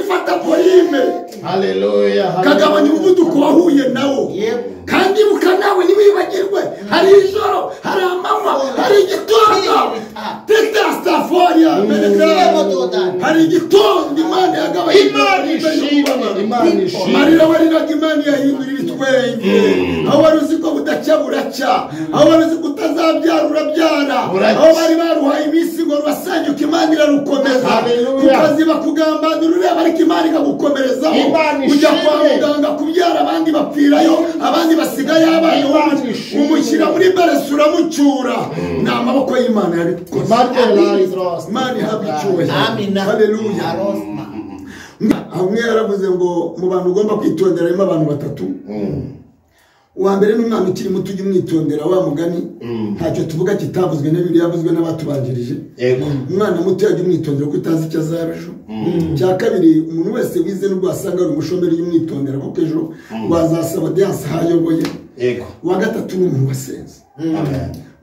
ifata volume. Haleluya. Kagabanya umuvuduko wahuye nawo. Kandi ibuka nawe ntiwibagirwe, hari ijoro, hari amanywa, hari igitondo. Hari igitondo Imana yagabanya. Imana ishimwe. Amarira wariraga Imana yahindura ibitwenge. Aho wari uzi ko budacya buracya, aho wari uzi ko utazabyara urabyara, aho bari baruhaye iminsi ngo rurasanyuka Imana irarukomeza. Kukazi bakugambanira ureba ariko Imana ikagukomerezaho. Ujya kwa muganga kubyara abandi bapfirayo, abandi basigaye abana, umushyira muri beresi uramucyura. Ni amaboko y'Imana yabikoze. Imana ihabwa icyubahiro. Haleluya. Hamwe yaravuze ngo mu bantu ugomba kwitondera harimo abantu batatu. Uwa mbere ni umwana ukiri muto, ujye umwitondera wa mugani. Ntacyo tuvuga kitavuzwe na Bibiliya, yavuzwe n'abatubanjirije. Umwana muto yajya umwitondera kuko utazi icyo azaba ejo. Cya kabiri, umuntu wese wize n'ubwo wasanga ari umushomeri ujye umwitondera kuko ejo wazasaba audience ahayoboye. Uwa gatatu ni umuntu wasenze.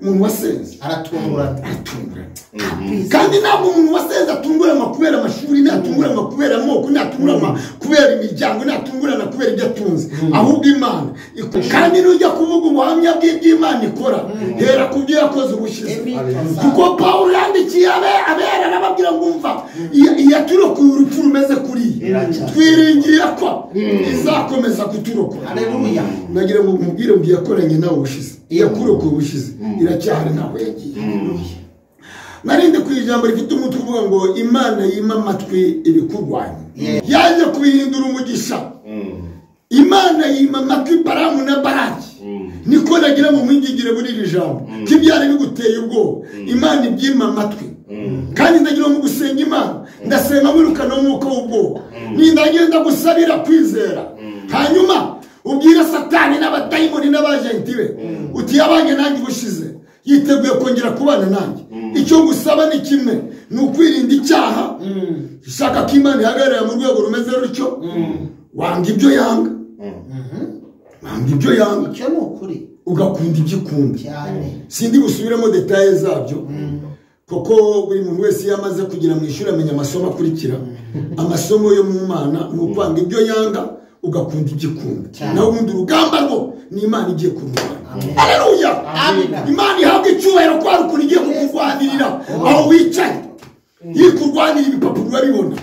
Umuntu wasenze aratungurana. Kandi ntabwo umuntu wasenze atungurana kubera amashuri, ntatungurana kubera amoko, ntatungurana kubera imiryango, ntatungurana kubera ibyo atunze, ahubwo Imana. Kandi nujya kuvuga ubuhamya bw'iby'Imana ikora, hera ku byo yakoze ubushize. Kuko Pawulo yandikiye abera arababwira ngo umva, iyaturokoye urupfu rumeze kuriya, twiringiye ko izakomeza kuturokora. Nagira ngo mubwire ngo yakoranye nawe ubushize, iyakurokoye ubushize, iracyahari ntaho yagiye. Narinde ku ijambo rifite umutwe uvuga ngo Imana yima amatwi ibikurwanya. Yaje kubihindura umugisha. Imana yima amatwi Balamu na Balaki. Niko nagira ngo mwigigire muri iri jambo. Kibyari biguteye ubwoba. Imana ibyima amatwi. Kandi ndagira ngo gusenga Imana, ndasenga mwirukana umwuka w'ubwoba. Nindagenda gusabira kwizera. Hanyuma ubwira Satani n'abadayimoni n'abajenti be uti yabanye nanjye ubushize, yiteguye kongera kubana nanjye. Icyo ngusaba ni kimwe, ni ukwirinda icyaha. Shaka ko Imana ihagarara mu rwego rumeze rutyo. Wanga ibyo yanga, wanga ibyo yanga, icyo ni ukuri, ugakunda ibyo ukunda. Sindi busubiremo detaye zabyo, kuko buri muntu wese iyo amaze kugira mu ishuri amenya amasomo akurikira. Amasomo yo mu Mana ni ukwanga ibyo yanga ugakunda ibyo ukunda. Naho ubundi urugamba rwo ni Imana igiye kurwana. Haleluya. Imana ihabwa icyubahiro ko hari ukuntu igiye kukurwanirira. Aho wicaye yikurwanira ibipapuro urabibona.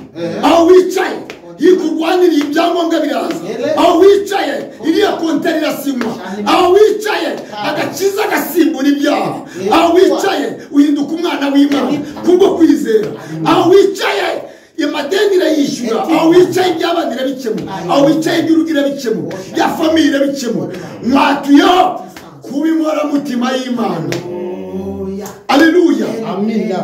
Aho wicaye yikurwanira ibyangombwa biraza. Aho wicaye iriya kontari irasinywa. Aho wicaye agakiza gasimbura ibyaha. Aho wicaye uhinduka umwana w'Imana kubwo kwizera. Aho wicaye amadeni irayishyura. Aho wicaye iby'abana irabikemura. Aho wicaye iby'urugo irabikemura, ibya famiye irabikemura. Mwatuyeho kuba inkoramutima y'Imana. Haleluya. Amina.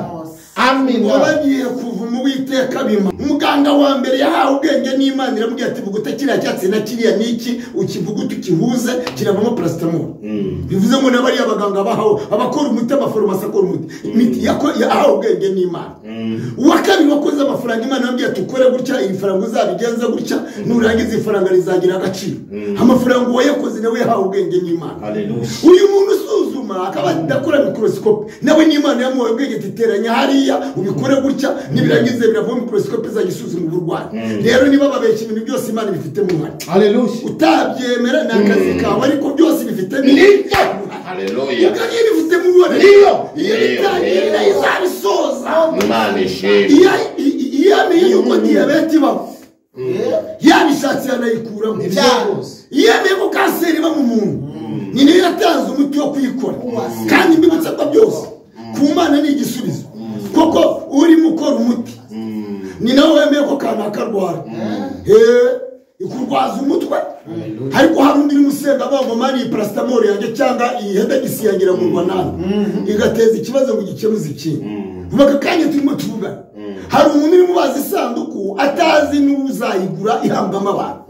Amina. Wabagiye kuva mu Uwiteka bima. Umuganga wa mbere yahawe ubwenge n'Imana iramubwira ati vuguta kiriya cyatsi na kiriya niki, ukivuguta ukihuze kiravamo paracetamol. Bivuze ngo n'abariya abaganga bahawe abakora umuti, abaforomasi akora umuti, imiti yahawe ubwenge n'Imana. Uwa kabiri wakoze amafaranga, Imana yambwiye ati ukore gutya, iyi faranga uzabigenza gutya, nurangiza ifaranga rizagira agaciro. Amafaranga uwayakoze nawe yahawe ubwenge n'Imana. Uyu muntu usuzuma akaba adakora microscope, nawe n'Imana yamuhaye ubwenge ati teranya hariya ubikore gutya, nibirangize biravamo microscope izagisuzuma uburwayi. Rero niba babeshya ibintu byose Imana ibifitemo uruhare. Haleluya. Utabyemera ni akazi kawe, ariko byose bifitemo Haleluya. Ubwo bifitemo uruhare. Iyo bitangiye nayo izabisoza. Imana ishimwe. Iyo amenye yuko diyabete ibaho, yabishatse yanayikuramo. Iyo amenye ko kanseri iba mu muntu, ni nayo yatanze umuti wo kuyikora. Kandi mbibutsa ko byose ku Mana ni igisubizo. Koko urimo ukora umuti ni nawe wemeye ko kanaka arwara, ikurwaza umutwe. Ariko hari undi urimo usenga avuga ngo mani iyi paracetamol yanjye cyangwa iyi hedagisi yanjye iragurwa nabi, igateza ikibazo ngo gikemuze ikindi. Vuba aka kanya turimo tuvugana, hari umuntu urimo ubaza isanduku atazi n'uzayigura ihambwamo abantu.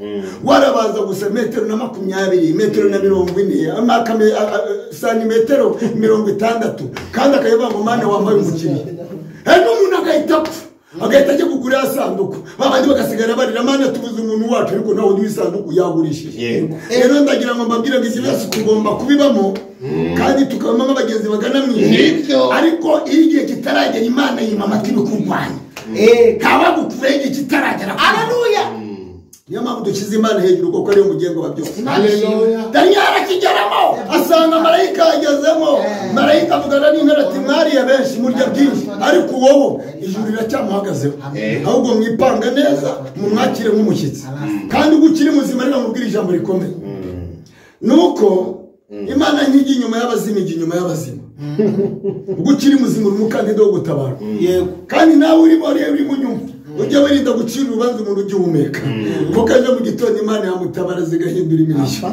Warabaza gusa metero na 20, metero na 40, santimetero 60, kandi akayivuga ngo mani wambaye umukiriya. N'umuntu agahita apfa, agahita ajya kugura ya sanduku, babandi bagasigara barira mana tubuze umuntu wacu, ariko nawe undi w'isanduku yagurishije. Rero ndagira ngo mbabwire ngo izi byose tugomba kubibamo, kandi tukabamo abagenzi bagana mu ijuru. Ariko iyo igihe kitaragera Imana yima amatwi ibikurwanya. Ntabagukuraho igihe kitaragera. Haleluya. Niyo mpamvu dushyize Imana hejuru kuko ariyo mugengo wa byose. Daniyeli arakigeramo asanga marayika yagezemo. Marayika avugana n'intare ati mwariye benshi murya byinshi, ariko wowe ijuru riracyamuhagazeho. Ahubwo mwipanga neza mumwakire nk'umushyitsi. Kandi ubwo ukiri muzima rero mubwire ijambo rikomeye. Nuko Imana ntijya inyuma y'abazima, ijya inyuma y'abazima. Ubwo ukiri muzima uri umukandida wo gutabara. Kandi nawe urimo urimo unyumva, ujye wirinda gucira urubanza umuntu ugihumeka, kuko ejo mu gitondo Imana yamutabara zigahindura imirishyo.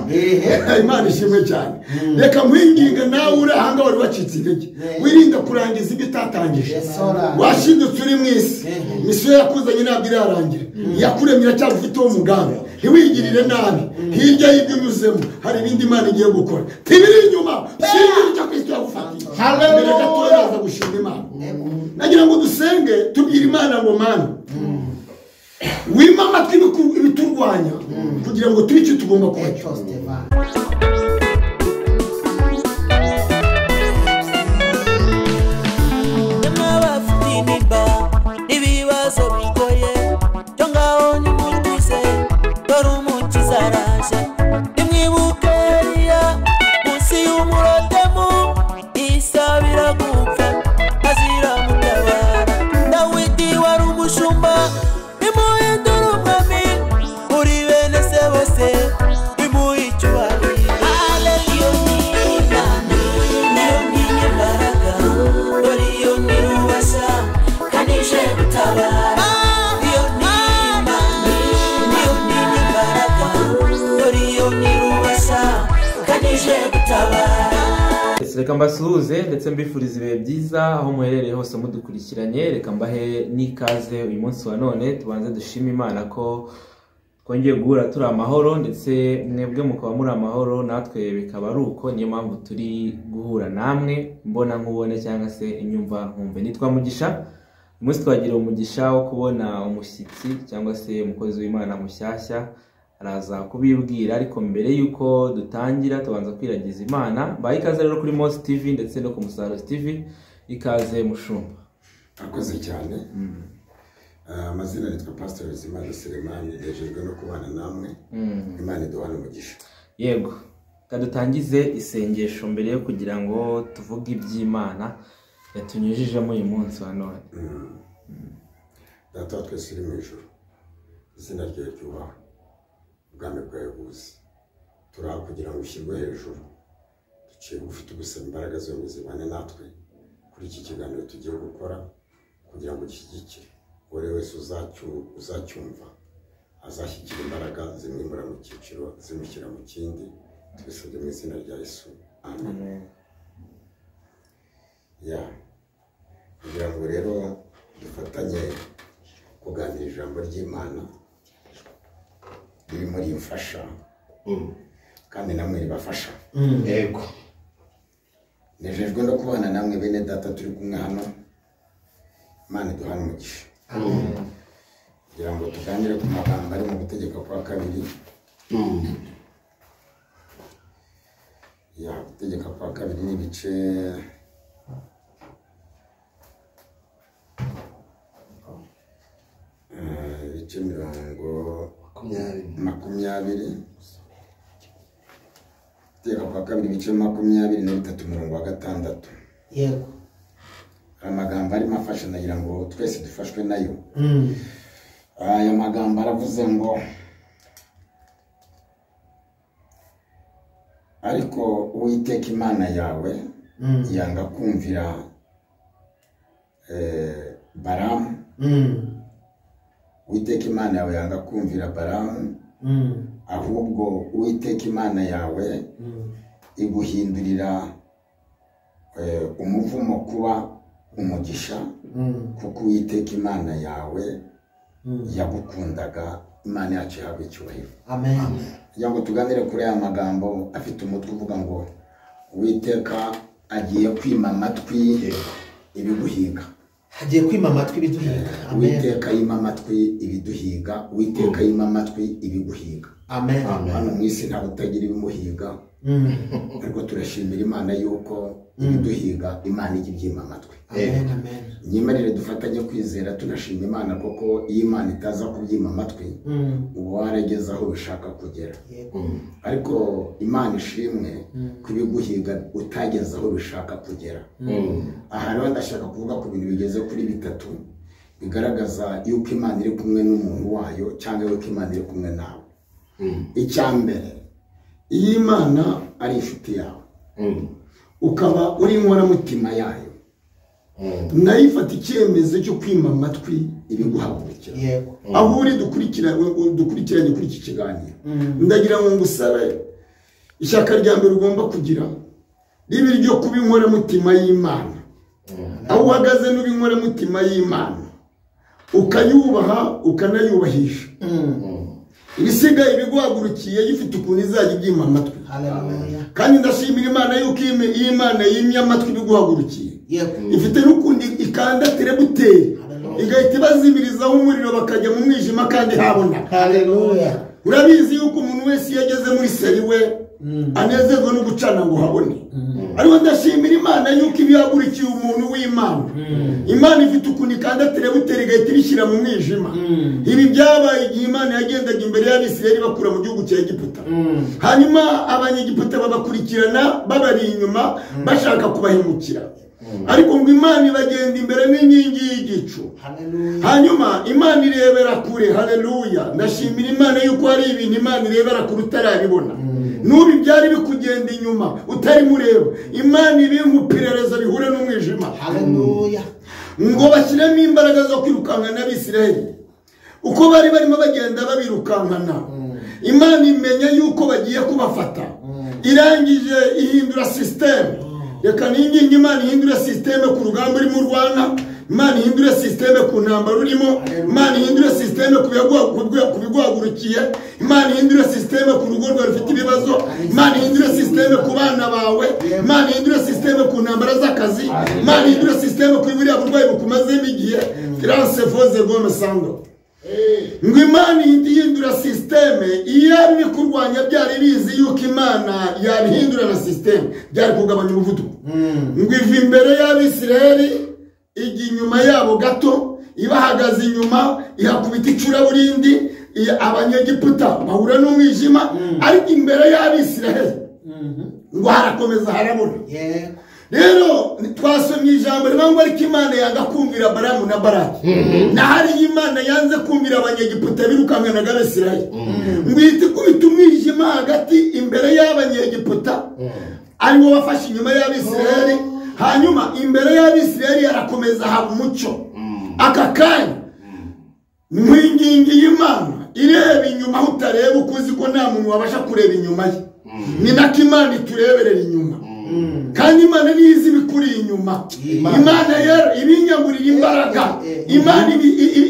Imana ishimwe cyane. Reka nkwinginga nawe uri ahanga wari wacitse intege, wirinda kurangiza ibyo utatangije. Washidutse uri mu isi, misiyo yakuzanye ntabwo irarangira. Yakuremye iracyagufiteho umugambi. Ntiwigirire nabi, hirya y'ibyo unyuzemo hari ibindi Imana igiye gukora. Tibiri inyuma, singira icyo Kristo yagufatiye. Mbere gatoya aza gushima Imana. Nagira ngo dusenge tubwire Imana ngo Mana, wima amatwi ibiturwanya kugira ngo tube icyo tugomba kuba cyo. Reka mbasuhuze ndetse mbifuriza ibihe byiza aho muherereye hose mudukurikiranye. Reka mbahe n'ikaze uyu munsi wa none. Tubanze dushime Imana ko twongeye guhura turi amahoro, ndetse mwebwe mukaba muri amahoro, natwe bikaba ari uko. Niyo mpamvu turi guhura namwe mbona nkubone cyangwa se inyumva nkumve. Nitwa Mugisha. Uyu munsi twagira umugisha wo kubona umushyitsi cyangwa se umukozi w'Imana mushyashya, araza kubibwira. Ariko mbere yuko dutangira tubanza kwiragiza Imana. Baha ikaze rero kuri Mose TV ndetse no ku Musaruro TV. Ikaze mushumba. Akoze cyane. Amazina nitwa Pastor Bizimana Selemani, nejejwe no kubana namwe. Imana iduhane umugisha. Yego, kadutangize isengesho mbere yo kugira ngo tuvuge iby'Imana yatunyujijemo uyu munsi wa none. Data wa twese uri mu ijuru, izina ryawe ryubahwe, ubwami bwawe buze, turaha kugira ngo ushyirwe hejuru. Duciye bugufi tugusaba imbaraga zawe zibane natwe kuri iki kiganiro tugiye gukora kugira ngo gishyigikire uwo wese uzacyumva, azashyigikira imbaraga zimwimura mu cyiciro zimushyira mu kindi. Tubisabye mu izina rya Yesu, amen. Ya, kugira ngo rero dufatanye kuganira ijambo ry'Imana ririmo rimfasha kandi namwe ribafasha. Yego. Nejejwe no kubana namwe bene data turi kumwe hano. Imana iduhane umugisha. Kugira ngo tuganire ku magambo ari mu gutegeka kwa kabiri. Ya, gutegeka kwa kabiri ni ibice mirongo 20. Gutegeka kwa kabiri ibice 23 umurongo wa 6. Yego. Amagambo arimo afasha nagira ngo twese dufashwe nayo. Aya magambo aravuze ngo ariko Uwiteka Imana yawe yanga kumvira Balamu. Uwiteka Imana yawe yanga kumvira Balamu, ahubwo Uwiteka Imana yawe iguhindurira umuvumo kuba umugisha, kuko Uwiteka Imana yawe yagukundaga. Imana yacu ihabwe icyubahiro. Amen. Kugira ngo tuganire kuri aya magambo afite umutwe uvuga ngo Uwiteka agiye kwima amatwi ibiguhiga. Hagiye kwima amatwi ibiduhiga. Amen. Uwiteka yima amatwi ibiduhiga. Uwiteka yima amatwi ibiguhiga. Amen. Hano mu isi ntabwo utagira ibimuhiga. Ariko turashimira Imana yuko Ibiduhiga Imana ijya ibyima amatwi. Amen, amen. Nyemerere dufatanye kwizera tunashima Imana, koko iyo Imana itaza kubyima amatwi uba warageze aho bishaka kugera. Ariko Imana ishimwe kubiguhiga utageze aho bishaka kugera. Aha rero ndashaka kuvuga ku bintu bigeze kuri bitatu bigaragaza yuko Imana iri kumwe n'umuntu wayo cyangwa yuko Imana iri kumwe nawe. Icya mbere, iyo Imana ari inshuti yawe ukaba uri inkoramutima yayo, nayo ifata icyemezo cyo kwima amatwi ibiguhagurukira. Aho uri dukurikiranye kuri iki kiganiro, ndagira ngo ngusabe ishyaka rya mbere ugomba kugira ribe iryo kuba inkoramutima y'Imana. Aho uhagaze n'uba inkoramutima y'Imana, ukayubaha ukanayubahisha. Ibisigaye ibiguhagurukiye gifite ukuntu izajya ibyima amatwi. Kandi ndashimira Imana yuko iyo Imana yimye amatwi ibiguhagurukiye, ifite n'ukundi ikanda terebuteri igahita ibazimirizaho umuriro bakajya mu mwijima kandi habona. Urabizi yuko umuntu wese iyo ageze muri seri we anezerwa no gucana ngo habone. Ariko ndashimira Imana yuko ibihagurikiye umuntu w'Imana, Imana ifite ukuntu ikanda terebuteri igahita ibishyira mu mwijima. Ibi byabaye igihe Imana yagendaga imbere y'Abisirayeli bakura mu gihugu cya Egiputa. Hanyuma Abanyegiputa babakurikirana babari inyuma bashaka kubahemukira, ariko ngo Imana ibagenda imbere n'inkingi y'igicu. Hanyuma Imana irebera kure. Haleluya! Ndashimira Imana yuko hari ibintu Imana irebera kure utarabibona. N'ubu byari bikugenda inyuma utari mureba, Imana ibinkupirerezo bihure n'umwijima. Haleluya! Ngo bashyiremo imbaraga zo kwirukankana n'Abisirayeli. Uko bari barimo bagenda babirukankana, Imana imenya yuko bagiye kubafata, irangije ihindura systeme. Reka n'ingingi Imana ihindura systeme ku rugamba urimo urwana, Imana ihindura systeme ku ntambara urimo, Imana ihindura systeme ku biguhagurukiye, Imana ihindura systeme ku rugo rwawe rufite ibibazo, Imana ihindura systeme ku bana bawe, Imana ihindura systeme ku ntambara z'akazi, Imana ihindura systeme ku buriya burwayi bukumazemo igihe. Transe foze gome sando. Ngo Imana ihindura systeme. Iyo ibikurwanya byari bizi yuko Imana yabihindura na systeme, byari kugabanya umuvuduko. Ngo iva imbere y'Abisirayeli ijya inyuma yabo gato, ibahagaze inyuma ihakubita icuraburindi, Abanyegiputa bahura n'umwijima, ariko imbere y'Abisirayeli ngo harakomeza harabona. Rero twasomye ijambo rivuga ngo ariko Imana yanga kumvira Balamu na Balaki. Na hari Imana yanze kumvira Abanyegiputa birukankanaga Abisirayeli. Ngo ihita ikubita umwijima hagati imbere y'Abanyegiputa, ariwo wafashe inyuma y'Abisirayeli. Hanyuma imbere y'Abisirayeli yarakomeza haba umucyo. Aka kanya nkwingingi y'Imana ireba inyuma aho utareba, uko uzi ko nta muntu wabasha kureba inyuma ye, ni nako Imana itureberera inyuma. Kandi Imana niyo izi ibikuri inyuma. Imana rero ibinyamurira imbaraga, Imana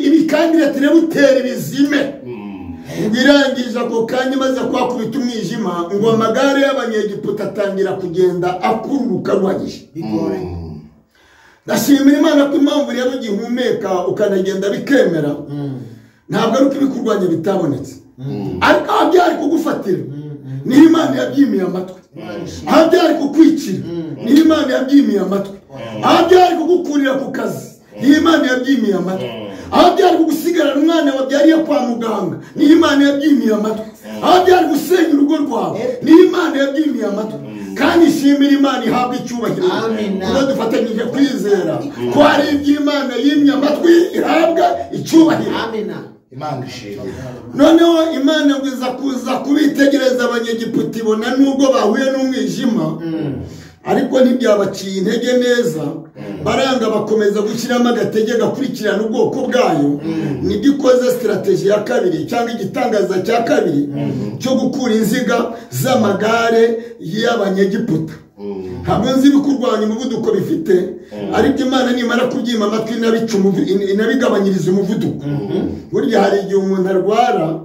ibikandira terebuteri bizime. Ngo irangije ako kanya imaze kwakubita umwijima, ngo amagare y'Abanyegiputa atangira kugenda akururuka ruhagije. Ndashimira Imana ko impamvu rero ugihumeka ukanagenda bikemera, ntabwo ari uko ibikurwanya bitabonetse, ariko aho byari kugufatira niho Imana yabyimiye amatwi, aho byari kukwicira niho Imana yabyimiye amatwi, aho byari kugukurira ku kazi niho Imana yabyimiye amatwi, aho byari kugusigarana umwana wabyariye kwa muganga niho Imana yabyimiye amatwi, aho byari gusenya urugo rwawe niho Imana yabyimiye amatwi. Kandi ishimira Imana ihabwa icyubahiro. Kuba dufatanyije kwizera ko hari ibyo Imana yimye amatwi ihabwa icyubahiro. Imana ishimwe. Noneho Imana ngo iza kuza kubitegereza Abanyegiputa ibona nubwo bahuye n'umwijima, ariko ntibyabaciye intege neza, baranga bakomeza gushyiramo agatege gakurikirana ubwoko bwayo. Nibyo ikoze strategy ya kabiri cyangwa igitangaza cya kabiri cyo gukura inziga z'amagare y'Abanyegiputa. Ntabwo nzi ibikurwanya umuvuduko bifite, ariko Imana nimara kubyima amatwi inabigabanyiriza umuvuduko. Burya hari igihe umuntu arwara,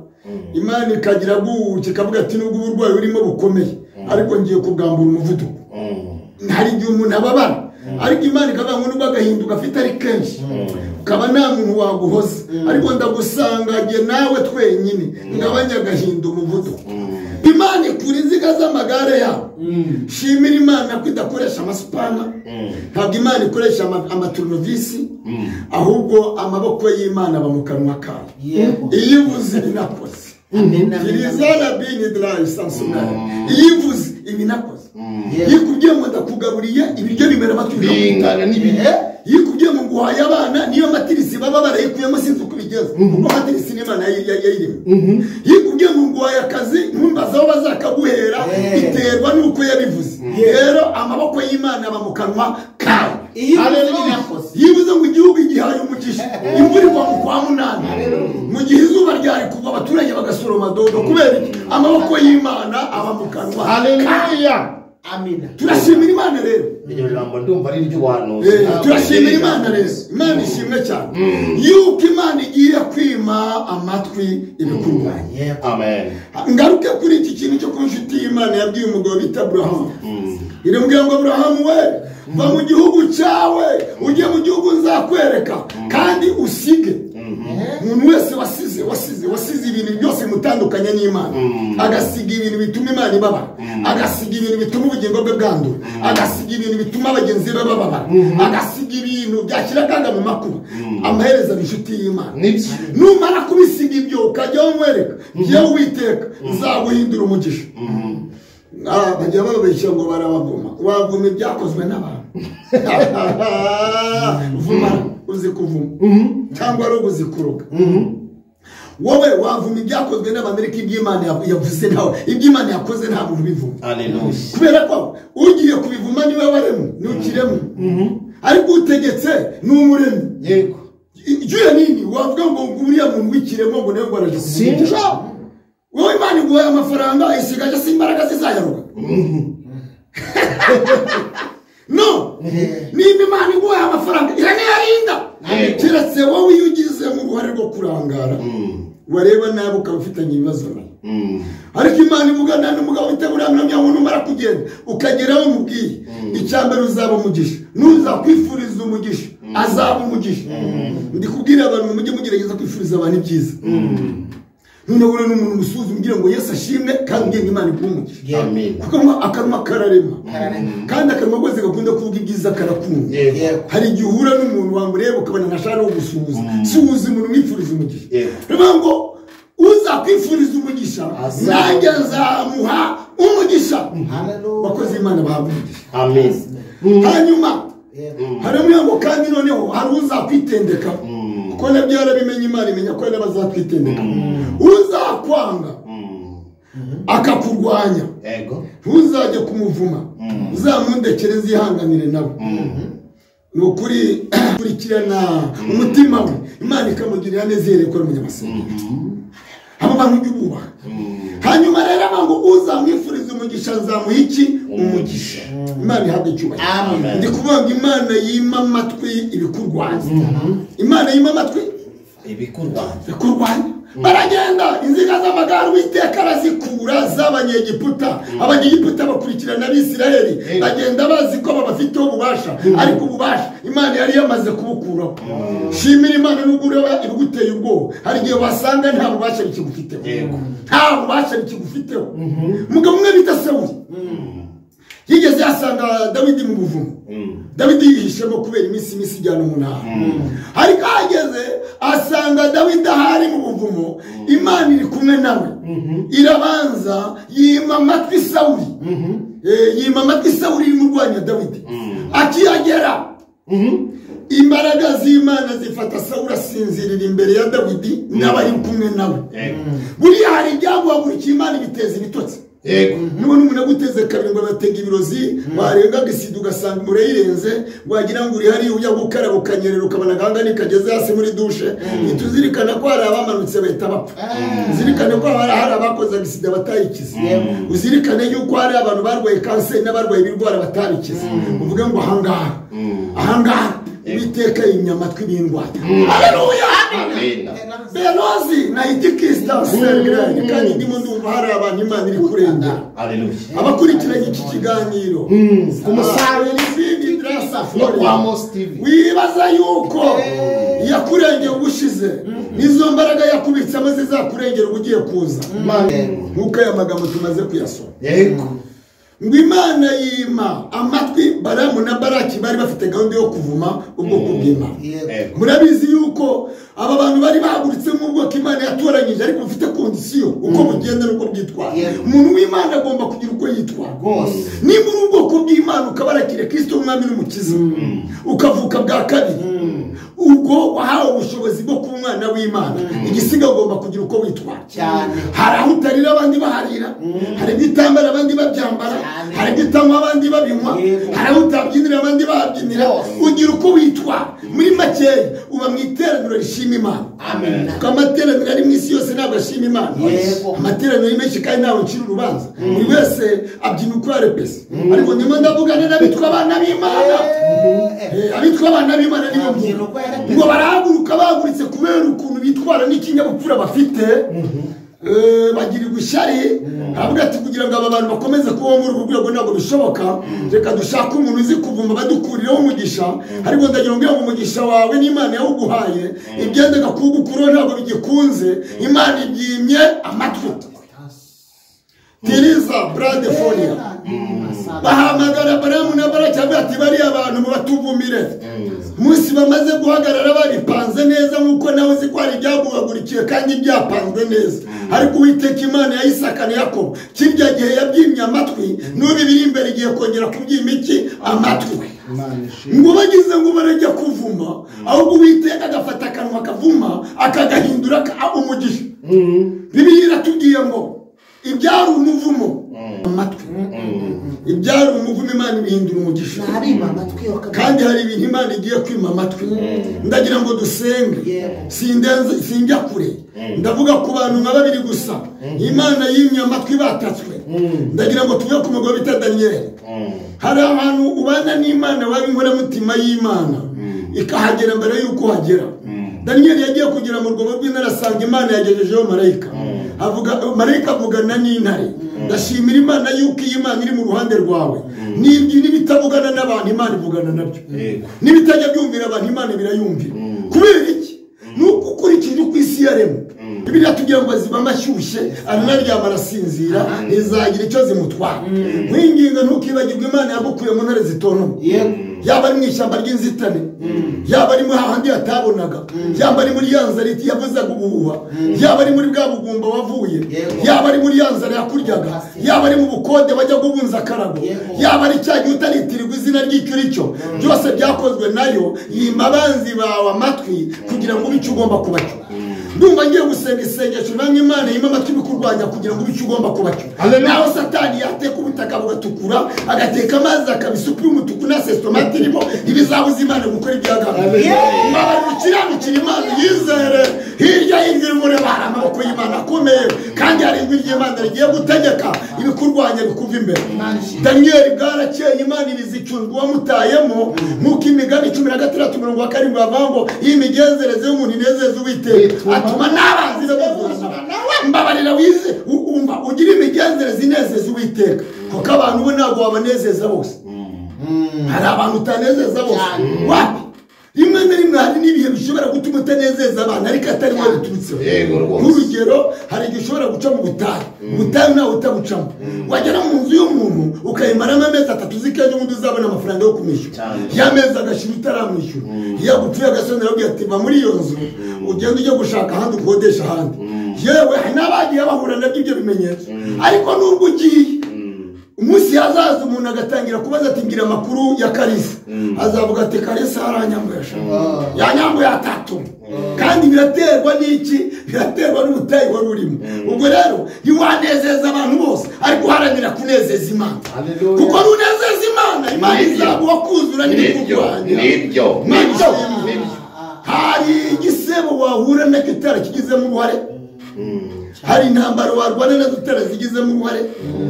Imana ikagira gutya ikavuga ati nubwo uburwayi urimo bukomeye, ariko ngiye kubwambura umuvuduko. Hari igihe umuntu ababara, ariko Imana ikavuga ngo nubwo agahinduka afite ari kenshi, ukaba nta muntu waguhoza, ariko ndagusanga jye nawe twenyine ngabanya agahinda umuvuduko. Imana ikura inziga z'amagare yabo. Shimira Imana ko idakoresha amasupana, ntabwo Imana ikoresha amaturunovisi, ahubwo amaboko y'Imana aba mu kanwa kayo. Iyo ivuze ibinakoze, iyo ivuze ibinakoze, iyo ikubwiye ngo ndakugaburiye ibiryo bimera amatwi bingana n'ibihe, iyo ikubwiye ngo nguhaye abana niyo matirisi baba barayikuyemo sinzi uko ibigenza, kuko matirisi n'Imana yayiremye. Iyo ikubwiye ngo nguhaye akazi ntumbaze aho bazakaguhera, biterwa n'uko yabivuze. Rero amaboko y'Imana aba mu kanwa kayo. Iyo ivuze ngo igihugu igihaye umugisha, imvura igwa mu kwa munani, mu gihe izuba ryari kuva abaturage bagasoroma dodo. Kubera iki? Amaboko y'Imana aba mu kanwa. Haleluya. Amina. Turashimira Imana rero. Iryo jambo ndumva ari iry'ubuhanuzi. Turashimira Imana rero. Imana ishimwe cyane yuko Imana igiye kwima amatwi ibikurwanya. Amen. Ngaruke kuri iki kintu cyo kuba inshuti y'Imana yabwiye umugabo bita Aburahamu. Iramubwira ngo Aburahamu we, va mu gihugu cyawe ujye mu gihugu nzakwereka, kandi usige. Umuntu wese wasize ibintu byose bimutandukanya n'Imana, agasiga ibintu bituma Imana ibabara, agasiga ibintu bituma ubugingo bwe bwandura, agasiga ibintu bituma bagenzi be bababara, agasiga ibintu byashyira akaga mu makuba, amaherezo aba inshuti y'Imana. Numara kubisiga ibyo ukajya umwereka, njyewe Uwiteka nzaguhindura umugisha. Bajya bababeshya ngo barabavuma, wavuma ibyakozwe n'abantu. Vuma uzi kuvuma cyangwa ari uzi kuroga. Wowe wavuma ibyakozwe n'abantu, iby'Imana yavuze nawe, iby'Imana yakoze nta muntu ubivuma. Kubera ko ugiye kubivuma niwe waremwe, ni ukiremwe, ariko utegetse ni umuremyi. Yego. Icyuya nini wavuga ngo uriya muntu w'ikiremwa ngo nawe ngo araje kuvuma. Wowe Imana iguhaye amafaranga isigaje si imbaraga zizayaruka. No, nimba Imana iguhaye amafaranga iranayarinda. Keretse wowe iyo ugize mu ruhare rwo kurangara, wareba nabi ukaba ufitanye ibibazo nawe. Ariko Imana ivugana n'umugabo witegura ngo numara kugenda ukagera aho umubwiye, icya mbere uzaba umugisha, nuzakwifuriza umugisha azaba umugisha. Ndi kubwira abantu mujye mugerageza kwifuriza abantu ibyiza. None uri n'umuntu musuzuma ugira ngo Yesu ashimwe kandi ugiye Imana iguhe umugisha. Kuko akanwa kararema, kandi akanwa kose gakunda kuvuga ibyiza karakunda. Hari igihe uhura n'umuntu wamureba ukabona ntashaka no gusuhuza, suhuza umuntu umwifuriza umugisha. Bivuga ngo uzakwifuriza umugisha nanjye nzamuha umugisha. Bakozi Imana bahabwa umugisha. Amen. Hanyuma haramwe ngo kandi noneho hari uzakwitendeka, kuko nabyo yarabimenye Imana imenya ko n'abazatwitendeka. Uzakwanga akakurwanya, ntuzajye kumuvuma, uzamundekereze ihanganire nawe. Ni ukuri kurikirana umutima we, Imana ikamugirira neza ihereye umunyamasengesho. Abo bantu ujye ububaha. Hanyuma rero ngo uzamwifuriza umugisha nzamuha iki? Umugisha. Imana ihabwe icyubahiro. Ndi kuvuga ngo Imana yima amatwi ibikurwanya. Imana yima amatwi ibikurwanya. Baragenda inziga z'amagare Uwiteka arazikura z'abanyegiputa. Abanyegiputa bakurikirana Abisirayeli, bagenda bazi ko babafiteho ububasha, ariko ububasha Imana yari yamaze kubukuraho. Shimira Imana nubwo ureba ibiguteye ubwoba, hari igihe wasanga nta bubasha bikigufiteho, nta bubasha bikigufiteho. Umugabo umwe bita Sawuli yigeze yasanga Dawidi mu buvumo. Dawidi yihishemo kubera iminsi ijyana umunara. Ariko ahageze asanga Dawidi ahari mu buvumo, Imana iri kumwe nawe. Irabanza yima amatwi Sawuli. Yima amatwi Sawuli imurwanya Dawidi. Akihagera imbaraga z'Imana zifata Sawuli asinzirira imbere ya Dawidi n'abari kumwe nawe. Buriya hari ibyaguhagurukiye Imana ibiteza ibitotsi. Nubona umuntu aguteze kabiri ngo batega ibirozi, warenga gisida ugasanga murayirenze, wagira ngo uri hari ujya gukaraba ukanyerera ukabona agahanga nikageze hasi muri dushe. Ntituzirikana ko hari abamanutse bahita bapfa. Uzirikane ko hari abakoze gisida batayikize. Uzirikane yuko hari abantu barwaye kanseri n'abarwaye ibirwara batabikize. Uvuge ngo ahangaha Uwiteka yimye amatwi b'indwara. Haleluya. Amen. Belozi na itikista sergrani kandi ndimo ndumva hari abantu Imana iri kurengera. Haleluya. Abakurikiranye iki kiganiro ku musaruro no kwa Mos TV, wibaza yuko yakurengeye ubushize nizo mbaraga yakubitsemo zizakurengera ugiye kuza. Nkuko aya magambo tumaze kuyasoma. Yego. Ngo Imana yima amatwi Balamu na Baraki bari bafite gahunda yo kuvuma ubwoko bw'Imana. Murabizi yuko aba bantu bari bahagurutse mu bwoko Imana yatoranyije, ariko bufite kondisiyo uko bugenda n'uko bwitwara. Umuntu w'Imana agomba kugira uko yitwara. Niba uri ubwoko bw'Imana ukabarakira Kristo umwami n'umukiza, ukavuka bwa kabiri, ubwo wahawe ubushobozi bwo kuba umwana w'Imana, igisiga ugomba kugira uko witwara. Hari aho utarira abandi baharira, hari ibyo utambara abandi babyambara, hari ibyo utanywa abandi babinywa, hari aho utabyinira abandi babyinira. Ugira uko witwara. Muri makeya uba mu iteraniro rishima Imana. Kuko amateraniro ari mu isi yose ntabwo ashima Imana. Amateraniro ni menshi kandi ntawe ucira urubanza, buri wese abyina uko yarepese. Ariko ndimo ndavugana n'abitwa abana b'Imana. Abitwa abana b'Imana nibo mvuga ngo barahaguruka bahaguritse kubera ukuntu bitwara n'ikinyabupfura bafite, bagirirwa ishyari. Aravuga ati kugira ngo aba bantu bakomeze kubaho muri ubu rwego ntabwo bishoboka, reka dushake umuntu uzi kuvuma badukurireho umugisha. Ariko ndagira ngo umugisha wawe n'Imana yawuguhaye, ibyendaga kuwugukuraho ntabwo bigikunze, Imana ibyimye amatwi. Tiriza Bradefonia bahamagara Balamu na Baraki ati bariya abantu mubatuvumire. Munsi bamaze guhagarara babipanze neza nkuko nawe uzi ko hari ibyaguhagurikiye kandi byapanzwe neza. Ariko Uwiteka Imana ya Isaka na Yakobo kirya gihe yabyimye amatwi, n'ubu biri imbere igiye kongera kubyima iki amatwi. Ngo bagize ngo barajya kuvuma, ahubwo Uwiteka agafata akanwa akavuma akagahindura umugisha. Bibiliya iratubwiye ngo ibyari umuvumo amatwi, ibyari umuvumo Imana ibihindura umugisha. Kandi hari ibintu Imana igiye kwima amatwi. Ndagira ngo dusenge, sinjya kure, ndavuga ku bantu nka babiri gusa Imana yimye amatwi batatswe. Ndagira ngo tuve ku mugabo bita Daniyeli. Hari ahantu ubana n'Imana waba inkoramutima y'Imana ikahagera mbere y'uko uhagera. Daniyeli yagiye kugera mu rwobo rw'intare asanga Imana yagejejeho marayika. Avuga marayika avugana n'intare. Ndashimira Imana yuko iyi Imana iri mu ruhande rwawe. N'ibyo n'ibitavugana n'abantu Imana ivugana nabyo. N'ibitajya byumvira abantu Imana birayumvira. Kubera iki? Nuko ukurikije uko isi yaremwe. Bibiliya tugira ngo ziba amashyushye aranaryama arasinzira, ntizagira icyo zimutwara. Nkwinginga ntukibagirwe Imana yagukuye mu ntare zitontoma. Yaba ari mu ishyamba ry'inzitane, yaba ari muri hahandi yatabonaga, yaba ari muri ya nzara yavuzaga ubuhuha, yaba ari muri bwa bugumba wavuye, yaba ari muri ya nzara yakuryaga, yaba ari mu bukode wajya gubunza akarago, yaba ari cya gihe utaritirirwa izina ry'icyo uricyo, byose byakozwe nayo yima abanzi bawe amatwi kugira ngo ube icyo ugomba kuba cyo. Ndumva ngiye gusenga isengesho namwe Imana yima amatwi bikurwanya kugira ngo ube icyo ugomba kuba cyo. Naho Satani yateka ubutaka bugatukura, agateka amazi akaba isupu y'umutuku na sesitomati irimo, ntibizabuza Imana gukora ibyo yagambiriye. Mbabarira Imana yizere, hirya y'ijwi rimureba hari amaboko y'Imana akomeye, kandi hari ijwi ry'Imana rigiye gutegeka ibikurwanya bikuva imbere. Daniyeli bwarakeye Imana ibizicunzwe uwamutayemo, nk'uko imigani 16:7 bavuga ngo iyi migenzereze y'umuntu inezeza Uwiteka atuma n'abanzi be bavuzana. Mbabarira wize umva ugira imigenzereze inezeza Uwiteka, kuko abantu bo ntabwo wabanezeza bose. Hari abantu utanezeza bose. Wapi? Rimwe na rimwe hari n'ibihe bishobora gutuma utanezeza abantu ariko atari wowe biturutseho. Nk'urugero hari igihe ushobora guca mu butayu, ubutayu ntawe utabucamo, wagera mu nzu y'umuntu ukayimaramo amezi 3 uzi ko ejo bundi uzabona amafaranga yo kumwishyura, ya mezi agashira utaramwishyura. Iyo agupfuye agasoni arabwira ati va muri iyo nzu ugende ujye gushaka ahandi ukodesha ahandi. Yewe hari n'abagiye bahura nabyo ibyo bimenyetso. Ariko nubwo ugiye umunsi hazaza umuntu agatangira kubaza ati ngira amakuru ya Kalisa, azavuga ati Kalisa aranyambuye, yanyambuye 3. Kandi biraterwa n'iki? Biraterwa n'ubutayu wari urimo. Ubwo rero ntiwanezeza abantu bose, ariko uharanira kunezeza Imana. Kuko nunezeza Imana, Imana izaguha kuzura n'ibikurwanya. Hari igisebo wahura nacyo utarakigizemo uruhare. Hari intambara warwana nazo utarazigizemo uruhare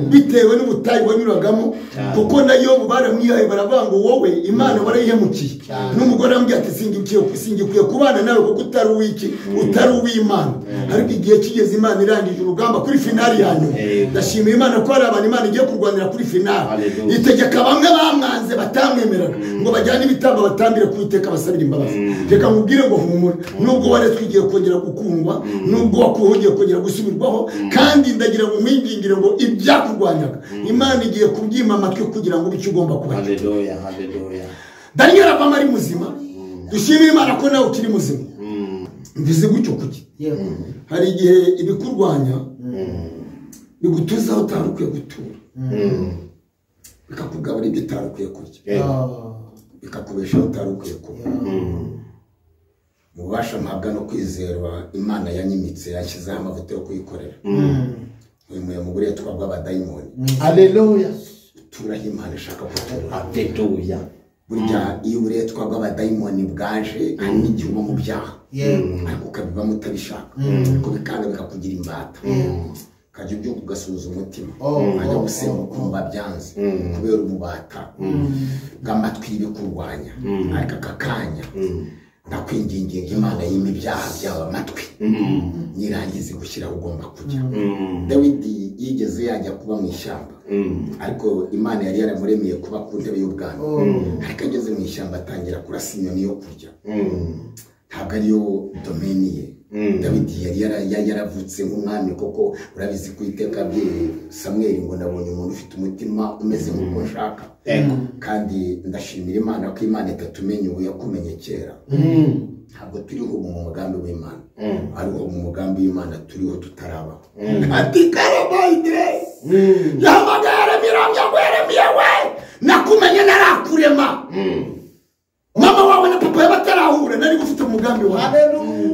bitewe n'ubutayu wanyuragamo, kuko nayo baramwihaye baravuga ngo wowe Imana warayihemukiye. N'umugore arambwira ati singikwiye kubana nawe kuko utari uw'iki, utari uw'Imana. Ariko igihe kigeze Imana irangije urugamba kuri finali ya nyuma. Ndashimira Imana ko hari abantu Imana igiye kurwanira kuri finali. Itegeka bamwe bamwanze batamwemeraga ngo bajyane ibitambo batambire ku Uwiteka basabira imbabazi. Reka nkubwire ngo humura, nubwo waretswe igiye kongera gukundwa, nubwo wakuwe ugiye kongera gusubirwaho, kandi ndagira ngo nkwingingire ngo ibyakurwanyaga Imana igiye kubyima amatwi kugira ngo icyo ugomba kuba. Haleluya, haleluya. Daniel avamo ari muzima. Dushimire Imana ko nawe ukiri muzima. Mvuze gutyo kuki? Hari igihe ibikurwanya bigutuza aho utari ukwiye gutura, bikakugabura ibyo utari ukwiye kurya, bikakubesha aho utari ukwiye kuba. Mubasha mpabwa no kwizerwa Imana yanyimitse yashyizeho amavuta yo kuyikorera. Uyu mugore twabwa abadayimoni. Haleluya. Turaho Imana ishaka kutura. Haleluya. Burya iyo uburetwa bw'abadayimoni bwaje hari n'igihe uba mu byaha, ariko ukabibamo utabishaka, ariko bikanga bikakugira imbata, ukajya ubyuka ugasuhuza umutima, ukajya gusenga ukumva byanze kubera ububata bw'amatwi y'ibikurwanya. Ariko aka kanya ndakwingingira Imana yima ibyaha byawe amatwi, nirangize gushyira aho ugomba kujya. Dawidi yigeze yajya kuba mu ishyamba, ariko Imana yari yaramuremeye kuba ku ntebe y'ubwami. Ariko ageze mu ishyamba atangira kurasa inyoni yo kurya. Ntabwo ariyo domeni ye. Dawidi yari yaravutse nk'umwami koko, urabizi ku iteka bye Samweli ngo nabonye umuntu ufite umutima umeze nk'uko nshaka. Kandi ndashimira Imana ko Imana itatumenye ubu, yakumenye kera. Ntabwo turiho mu mugambi w'Imana, ariko mu mugambi w'Imana turiho tutarabaho. Ati karabayidire yahamagaye Yeremiya ngo Yeremiya we, nakumenye narakurema. Mama wawe na papa batarahura nari gufite umugambi wawe.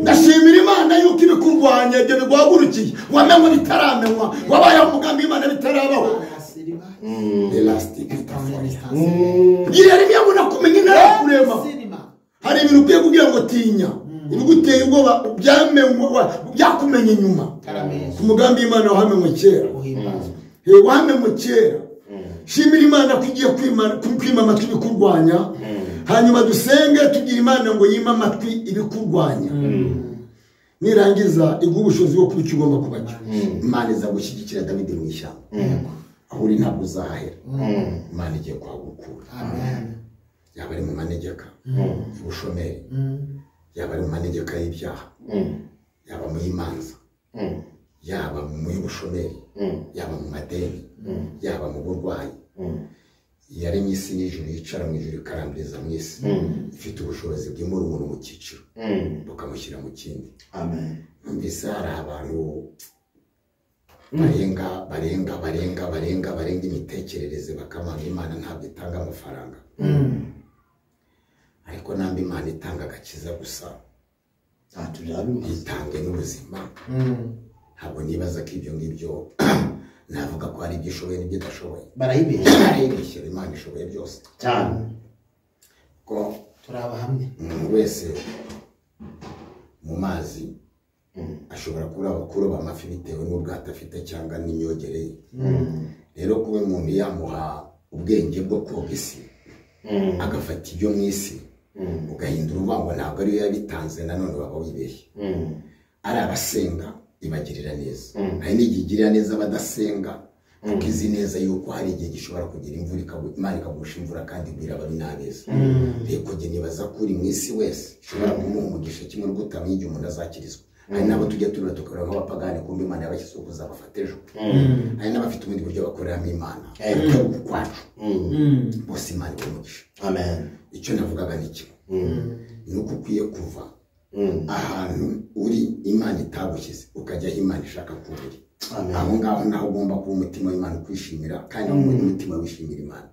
Ndashimira Imana yuko ibikurwanya ibyo biguhagurukiye wamenywe bitaramenywa, wabayeho umugambi w'Imana bitarabaho. Yeremiya ngo nakumenye narakurema. Hari ibintu ukwiye kugira ngo tinya, ibiguteye ubwoba byamenywa byakumenye nyuma. Ku mugambi w'Imana wamenywe kera, wamenywe kera. Shimira Imana ko igiye kwima amatwi ibikurwanya. Hanyuma dusenge tugira Imana ngo yime amatwi ibikurwanya, nirangiza iguhe ubushobozi bwo kuba icyo ugomba kuba cyo. Imana iza gushyigikira Dawidi mu ishyamba, aho uri ntabwo uzahahera. Imana igiye kuhagukura. Yaba ari mu manegeka y'ubushomeri, yaba ari mu manegeka y'ibyaha, yaba mu y'imanza, yaba mu y'ubushomeri, yaba mu madeni, yaba mu burwayi. Yaremye isi n'ijuru, yicara mu ijuru ikarambiriza mu isi. Ifite ubushobozi bwimura umuntu mu cyiciro bukamushyira mu kindi. Amen. Numvise hari abantu barenga barenga barenga barenga barenga imitekerereze bakamanga Imana ntabwo itanga amafaranga. Ariko namba Imana itanga agakiza gusa, itange n'ubuzima. Ntabwo nibaza ko ibyo ngibyo navuga ko hari ibyo ishoboye n'ibyo idashoboye. Barayibeshyera. Imana ishoboye byose cyane, ko turabahamye. Umuntu wese mu mazi ashobora kuroba amafi bitewe n'ubwato afite cyangwa n'imyogere ye. Rero kuba umuntu yamuha ubwenge bwo koga isi, agafata ibyo mu isi, ugahindura uvuga ngo ntabwo ariyo yabitanze, nanone waba wibeshye. Ari abasenga ibagirira neza, hari n'igihe igirira neza abadasenga, kuko izi neza yuko hari igihe gishobora kugira imvura, Imana ikagusha imvura kandi igwira ababi n'abeza. Reko jye nibaza ko uri mu isi wese ishobora kumuha umugisha kimwe n'uko utamenya igihe umuntu azakirizwa. Hari n'abo tujya turura tukareba nk'abapagani kumbe Imana yabashyizeho kuzabafata ejo. Hari n'abafite ubundi buryo bakoreramo Imana atari ukwacu. Bose Imana ibahe umugisha. Amen. Icyo navugaga ni kimwe, ni uko ukwiye kuva ahantu uri Imana itagushyize ukajya aho Imana ishaka ko uri. Aho ngaho naho ugomba kuba umutima w'Imana ukwishimira, kandi umutima wishimira Imana.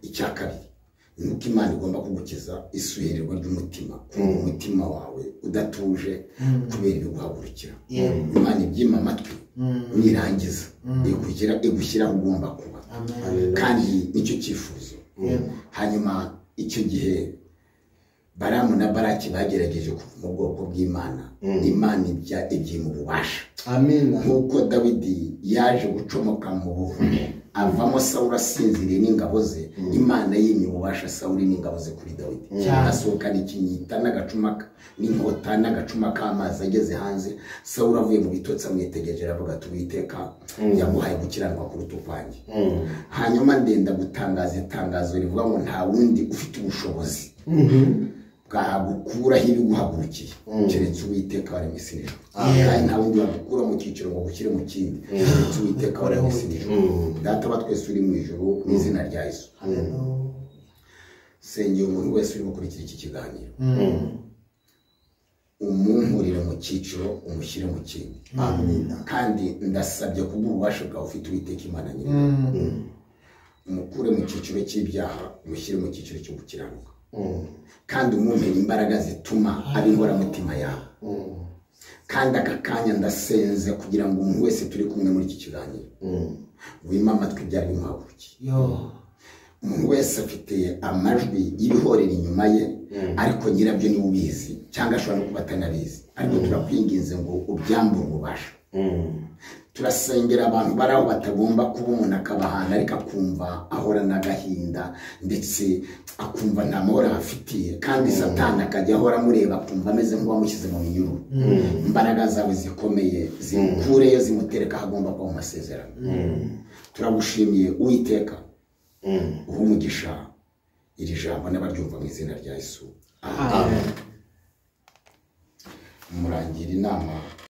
Icya kabiri ni uko Imana igomba kugukiza isuhererwa ry'umutima, kumva umutima wawe udatuje kubera ibiguhagurukira. Imana ibyima amatwi nirangiza igushyira aho ugomba kuba, kandi nicyo cyifuzo. Hanyuma icyo gihe Baramu na Baraki bagerageje kuva mu bwoko bw'Imana, Imana ibya mu bubasha. Amina. Nk'uko Dawidi yaje gucomoka mu buvumo avamo Sawuli asinziriye n'ingabo ze, Imana yimye ububasha Sawuli n'ingabo ze kuri Dawidi. Asohokana ikinyita n'agacuma n'inkota n'agacuma k'amazi, ageze hanze Sawuli avuye mu bitotsi amwitegereje aravuga ati Uwiteka yaguhaye gukiranirwa kuruta ukwanjye. Hanyuma ndenda gutangaza itangazo rivuga ngo nta wundi ufite ubushobozi bwagukuraho ibiguhagurukiye keretse Uwiteka wari mu isi n'ijuru. Kandi nta wundi wagukura mu cyiciro ngo agushyire mu kindi keretse Uwiteka wari mu isi n'ijuru. Data wa twese uri mu ijuru, mu izina rya Yesu, sengera umuntu wese uri gukurikira iki kiganiro, umunkurire mu cyiciro umushyire mu kindi. Amina. Kandi ndasabye kubw'ububasha bwawe ufite Uwiteka Imana nyir'ingabo, umukure mu cyiciro cy'ibyaha umushyire mu cyiciro cyo gukiranuka, kandi umumpere imbaraga zituma aba inkoramutima yawe. Kandi aka kanya ndasenze kugira ngo umuntu wese turi kumwe muri iki kiganiro wime amatwi ibyari bimuhagurukiye. Umuntu wese afite amajwi y'ibihorera inyuma ye, ariko nyirabyo niwe ubizi cyangwa ashobora no kuba atanabizi, ariko turakwinginze ngo ubyambure ububasha. Turasengera abantu bari aho batagomba kuba, umuntu akabahana ariko akumva ahorana agahinda ndetse akumva nta mahoro ahafitiye, kandi Satani akajya ahora amureba akumva ameze nk'uwamushyize mu minyururu. Imbaraga zawe zikomeye zimukureyo zimutereka aho agomba kuba mu masezerano. Turagushimiye Uwiteka, uha umugisha iri jambo n'abaryumva mu izina rya Yesu. Amen. Murangira inama